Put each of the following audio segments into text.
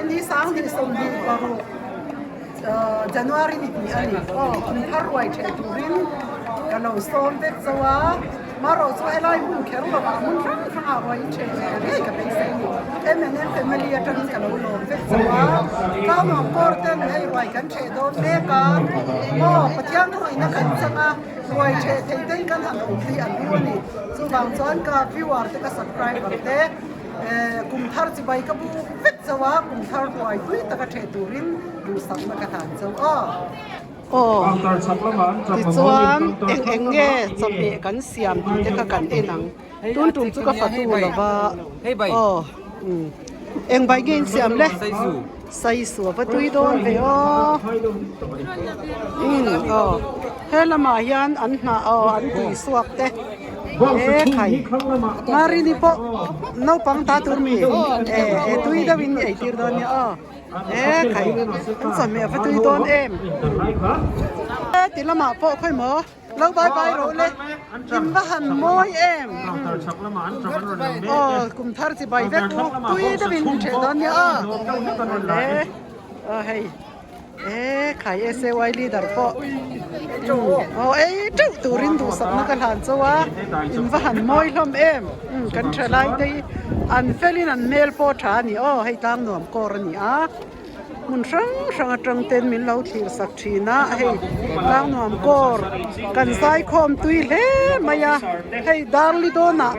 Vawiin hi 2026 January ni hnih a ni. Aw, kum thar ruai ṭheh turin ka lo sawm vek zo a, marawh chu helai hmun kher lovah hmun hrang hrangah ruai in ṭheh ve ngei ka beisei a ni. M&M family aṭangin ka lo lawm vek zo a, Tlangnuam kawr ten hei ruai kan ṭheh dawn mek a, aw, Pathian ruaina kan chang a, ruai ṭheh thei te hi kan han awm hi a hlu a ni. Chuvang chuan ka viewer te ka subscriber te, Kum thar chibai ka buk vek chauh a, kum thar hruai tui taka ṭheh turin duhsakna ka hlan chauh a. Aw, tichuan eng eng nge chawhmeh kan siam tih te kha kan en ang. Tun tum chu ka fatu lo va, aw, eng bai nge in siam le? Saisu a va tui dawn ve aw. Umm aw he lamah hian an hnah aw an tui suak te e khai Marini pawh naupang ta tur mi e e tui deuh in ei tir dawn nia aw e khai an chawhmeh a va tui dawn em e ti lamah pawh khawi maw lo bye bye rawh le in va han mawi em aw kum thar chi bai vek u tui deuh in in ṭheh dawn nia aw aw hei. E khai SAY leader pawh aw ei teuh turin duhsakna ka hlan chauh a in va han mawi hlawm em kan tha lai te hi an felin an hmel pawh tha a ni aw hei tlang nuam kawr a ni a hmun hrang hrang atang ten min lo thlir sak thin a hei tlang nuam kawr kan zaikhawm tui hle mai a hei darli dawnah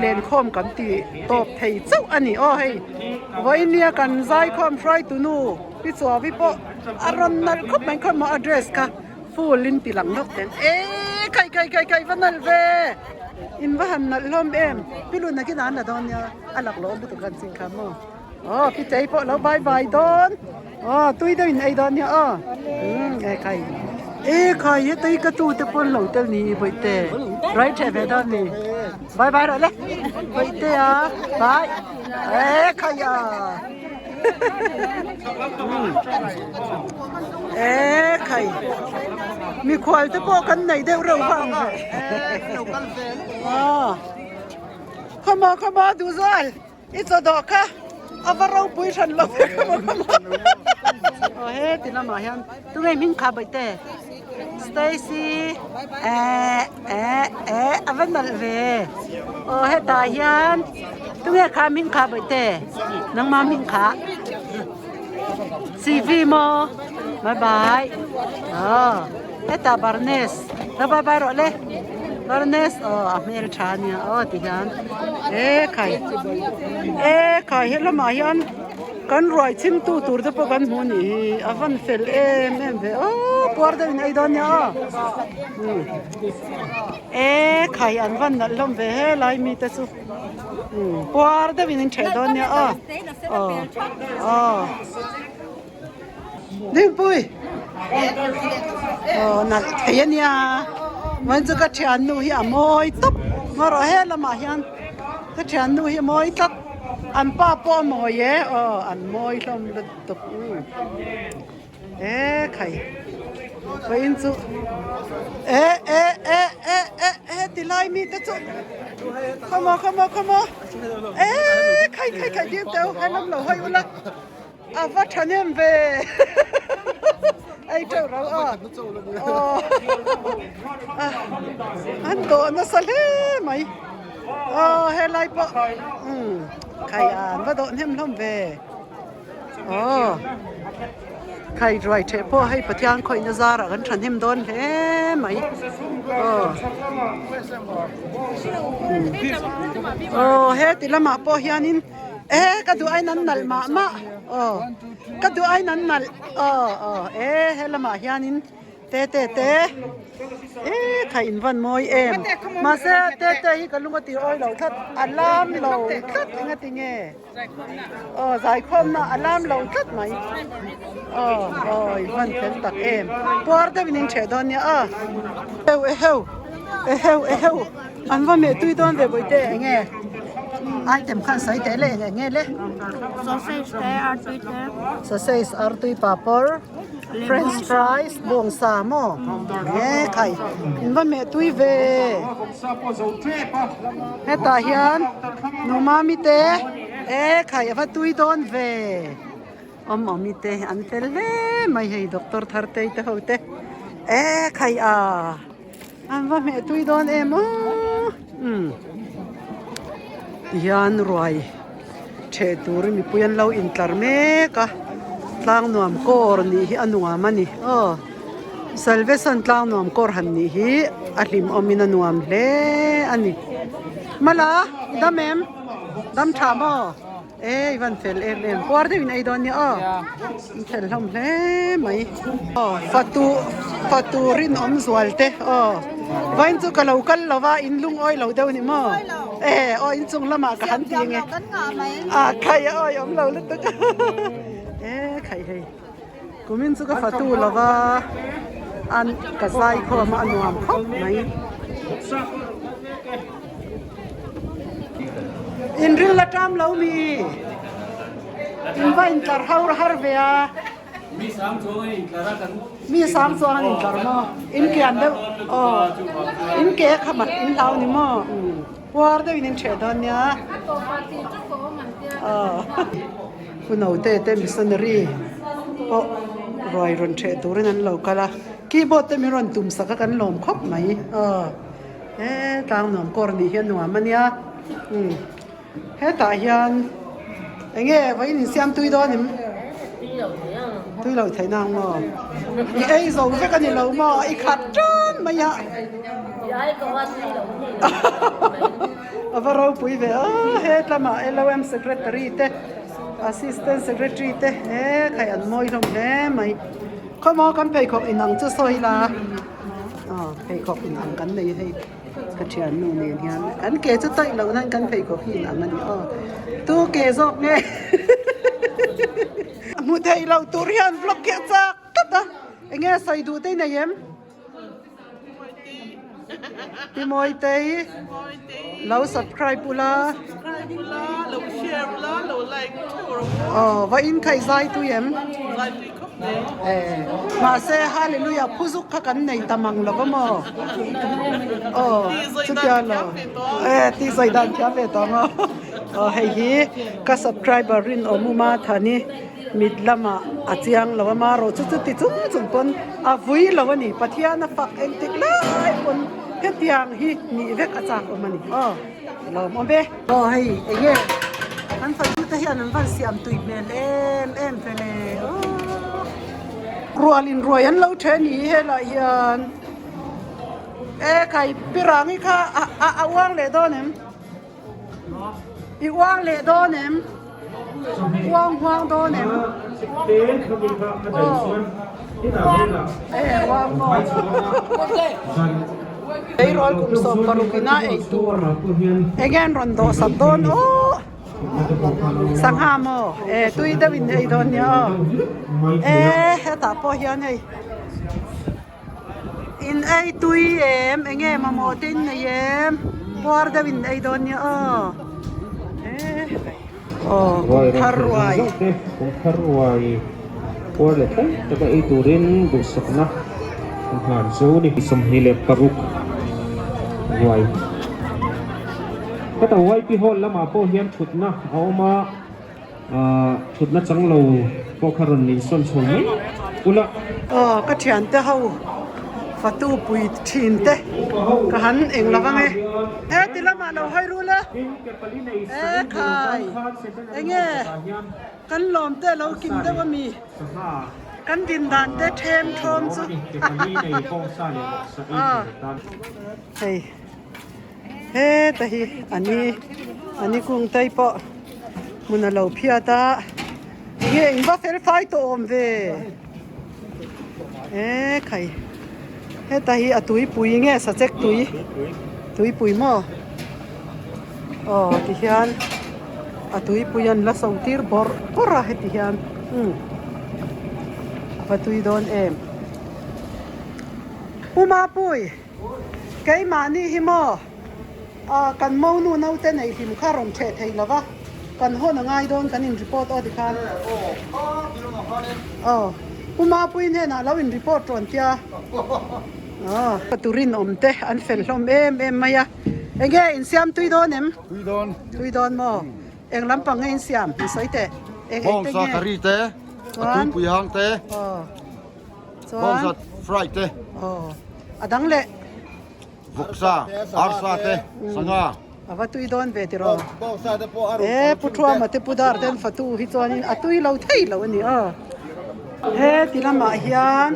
lenkhawm kan ti tawp thei chauh a ni aw hei vawinia kan zaikhawm hruaitu nu. Pi Chuavi pawh a rawn nalh khawp mai khaw maw a dress kha full in ti lang lawk ten eee kai kai kai kai va nalh ve in va han nalh hlawm em pi lun nakin an la dawn nia a lak lawm lutuk han ching kha maw aw pi chei pawh lo bye bye dawn aw tui deuh in ei dawn nia aw umm e khai e khai hetei ka tu te pawn lo tel ni bawihte right theh ve dawn ni bye bye rawh le bawihte a bye e khai a. E khai mikhual te pawh kan nei deuh reuh vang ve khawmaw khawmaw duhzual i chaw dawh kha a va ropui hran lo ve khawmaw khawmaw aw he ti lamah hian tunge hming kha bawihte Stacy eh eh eh a va nalh ve aw hetah hian tunge kha hming kha bawihte nangma hming kha CV maw bye bye aw hetah Barnes lo bye bye rawh le Barnes aw a hmel tha ania aw ti hian e khai e khai helamah hian. Kan ruai chhimtu tur te pawh kan hmu a nih hi a van fel em em ve aw puar deuh in ei dawn nia aw e khai an van nalh hlawm ve helai mi te chu puar deuh in in ṭheh dawn nia aw aw aw Dingpui aw nalh thei a nia vawiin chu ka thiannu hi a mawi tawp marawh he lamah hian ka thiannu hi a mawi tlat an pa pawh a mawi e aw an mawi hlawm lutuk e khai vawiin chu e e e e e heti lai mi te chu khawmaw khawmaw khawmaw e khai khai khai ding teu he lam lo hawi ula. A va thahnem ve ei teuh ro a aw an dawh nasa hle mai aw helai pawh umm khai an va dawh hnem hlawm ve aw khai ruai theh pawh hei Pathian khawihna zarah kan thahnem dawn hle mai aw aw heti lamah pawh hianin. E ka duh aiin an nalh mah mah aw ka duh aiin an nalh aw aw e he lamah hianin te te te e kha in van mawi em mahse te te hi ka lung a ti awi lo tlat a lam lo tlat eng a ti nge aw zaikhawmna a lam lo tlat mai aw aw in van fel tak em puar deuhin in ṭheh dawn nia aw heu eheu eheu eheu. An va meh tui dawn ve bawihte eng nge item khan sawi teh le eng nge le Sausage te artui te Sausage artui papawr french fries bawngsa maw nge khai in va meh tui ve hetah hian nu mami te e khai a va tui dawn ve. Awm awmi te an fel hle mai hei doctor thar tei te ho te e khai a an va hmeh tui dawn em aw umm tihian ruai theh turin mipui an lo intlar mek a tlang nuam kawr nih hi a nuam a ni aw salvation tlang nuam kawr han nih hi a hlimawmin a nuam hle a ni mala i dam em dam tha maw. E i van fel em em puar deuhin ei dawn nia aw an fel hlawm hle mai aw fatu fatu rinawm zual te aw vawiin chu ka lo kal lo va in lungawi lo deuh a ni maw e aw inchung lamah ka han ti nge a khai a awi awm lo lutuk e khai hei kumin chu ka fatu lo va an ka zai khawm a a nuam khawp mai. Inril la ṭam lo mi? In va intlar har har ve a. Mi sang chuang an intlar a kan. Mi sang chuang an intlar maw? In kian deuh aw. In ke kha mat in hlau ni maw? Puar deuh in in ṭheh dawn nia. Aw. Pu Note te missionary pawh ruai rawn ṭheh turin an lo kal a. Keyboard te min rawn tum sak a kan lawm khawp mai. Aw. He tlang nuam kawr nih hi a nuam a nia umm hetah hian eng nge vawiin insiam tui dawn em tui loh theih nang maw i ei zo vek a ni lo maw i khat tan mai a a va ropui ve a hetlamah LOM secretary te assistant secretary te he khai an mawi hlawm hle mai khawmaw kan pheikhawk inang chu sawi la. Aw pheikhawk in ang kan nei hei ka thiannu nen hian kan ke chu tawih loh nan kan pheikhawk hi in ang a ni aw tu ke zawk nge hmu theih loh tur hian vlog hi a chak tlat a enge sawi duh te i nei em Pi Mawitei lo subscribe ula aw va in khaih zai tui em. Mahse Hallelujah phuzuk kha kan nei ta mang lo va maw? Aw chutia lo e ti sawi dan thiam ve tawh maw? Aw hei hi ka subscriber rinawm uma thani mit lamah a chiang lo a marawh chu chuti chung chung pawn a vui lo a ni Pathian a fak engtik lai pawn hetiang hi nih vek a chak awm a ni aw lawmawm e. Aw hei eng nge an fatu te hian an van siam tui hmel em em ve le aw rual in ruai an lo then ni helai hian e khai pirang hi kha a a a uang leh dawn em i uang leh dawn em uang huang dawn em aw e uang maw. Tleirawl kum 60 ina ei tur enge an rawn dawh sak dawn aw sangha maw e tui deuh in ei dawn nia aw e hetah pawh hian hei in ei tui em enge mamawh te in nei em puar deuh in ei dawn nia aw e aw kum thar ruai kum thar ruai puar leh thleng taka ei turin duhsakna an hlan chu ni 26 ruai heta YP hall lamah pawh hian thutna a awm a ahh thutna chang lo pawh kha rawn insawn chho mai ula. Aw ka thiante ho fatu pui thin te ka han eng lo vang e he ti lamah lo hawi rul a e khai enge Kan lawm te lo kim deuh a mi? Kan din dan te them thawm chu hei heta hi ani ani kung te pawh hmun a lo phiat a nge in va fel fai tawh awm ve e khai heta hi a tuipui nge sachek tui tuipui maw. Aw ti hian a tuipui an la so tir bawrh bawrh a heti hian umm a va tui dawn em Pu Mapui keimahni hi maw ah kan monu naute nei hlim kha rawn theh thei lo va kan hawn a ngai dawn kan in report aw tikhan aw Pu Mapui hnenah lo in report rawn tia aw turin awm te an fel hlawm em em mai a. Enge in siam tui dawn em? Tui dawn. Tui dawn maw? Eng lampang nge in siam? In sawi teh. Eng eng te Bawngsa nge? curry te. Chuan. A tuipui hang te. Aw. Chuan. Bawngzat fry te. Aw. A dang leh. Vawksa, arsa te, sangha. A va tui dawn ve tiraw. E Pu Thuama te Pu Dar ten fatu hi chuanin a tui lo thei lo a ni aw. He ti lamah hian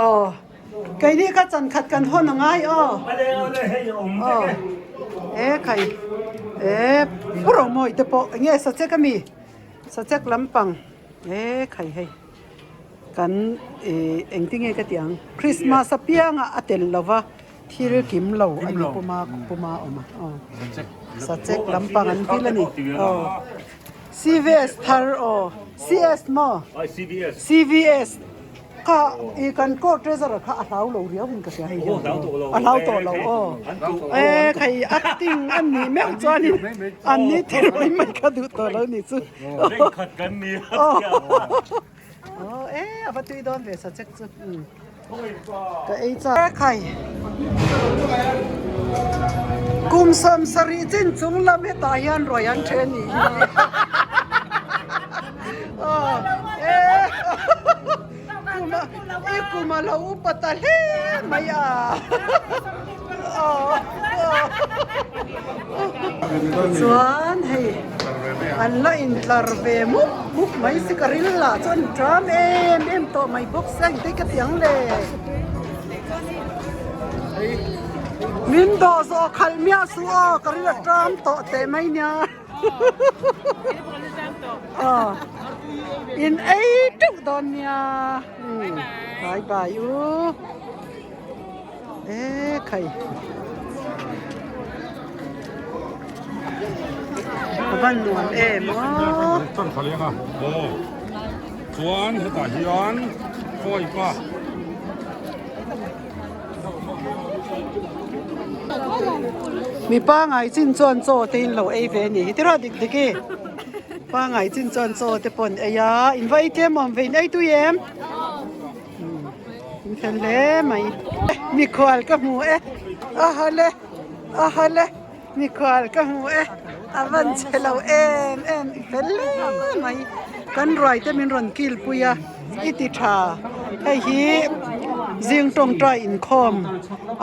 aw keini ka chan khat kan hawn a ngai aw. Aw e khai e Pu Romawi te pawh enge sachek a mi sachek lampang e khai hei. Kan ih engtinge ka tih ang Christmas apianga a tel lova thil kim lo a ni puma puma awm a aw sachek lampang an vil a ni aw CVS thar aw CS maw CVS kha ih kan court treasurer kha a hlau lo riau in ka hria hei hian a hlau tawh lo aw e khai acting a nih meuh chuanin an ni thil mai mai kha duh tawh lo ni chu. Aw e a va tui dawn ve sa chek chu ka ei chak e khai kum 70 chin chung lam hetah hian ruai an then nih hi aw e kuma i kum a lo upa ta hle mai a aw chuan hei an la intlar ve mup mup mai si ka ril lah chuan tram em em tawh mai bawk sia engte ka ti ang le min dawh zawh khalh miah suh aw ka ril a tram tawh teh mai nia aw in ei teuh dawn nia bye bye u. E khai. A van nuam em aw. Chuan kha leng a. Aw. Chuan hetah hian khawi pa. Mi pangai chin chuan chaw te in lo ei ve a ni hi tiraw dik dik i. Pangai chin chuan chaw te pawh an ei a in va ei tlem awm ve in ei tui em. In fel hle mai. Mikhual ka hmu e. A hale a hale mikhual ka hmu e. A van che lo em em i fel hle mai. Kan ruai te min rawn kil pui a i ti tha. Hei hi zing tawngtai inkhawm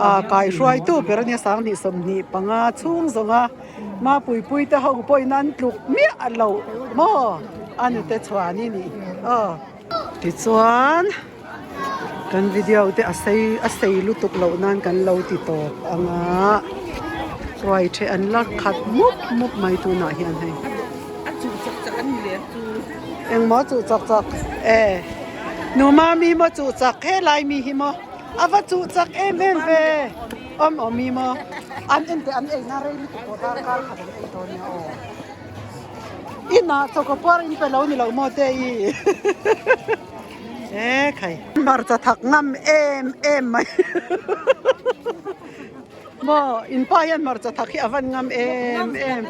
ah kai hruai tu ber ania 20 25 chhung zawnga Mapuipui te ho pawhin an tluk miah lo maw a nute chhuan i nih hi aw. Tichuan kan video te a sei a sei lutuk loh nan kan lo ti tawp ang a ruai the an la khat mup mup mai tunah hian hei engmaw chuh chak chak e nu mami maw chuh chak helai mi hi maw a va chuh chak em em ve awm awm mi maw an en teh an eina rei lutuk pawh darkar khat an ei dawn nia aw. Inah chawkaw puar in pe lo ni lo maw te i e khai hmarcha thak ngam em em mai maw in pa hian hmarcha thak hi a van ngam em em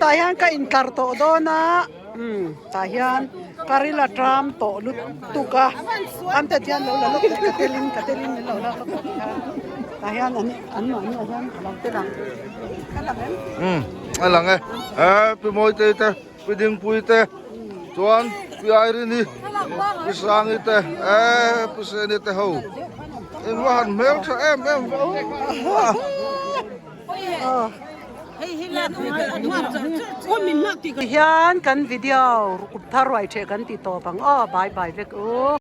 tah hian ka intlar tawh dawn a umm tah hian ka ril a tram tawh lutuk a an te hian lo la lawk ka telin ka telin min lo lak lawk tah hian an an mahni ah hian a lo tel ang. Umm a lang e eh pi Mawitei te pi Dingpui te chuan pi Airini pi Sangi te eh pi Seni te ho in va han hmel tha em em va Hian kan video rup thar ruai theh kan ti tawp ang aw bye bye vek u.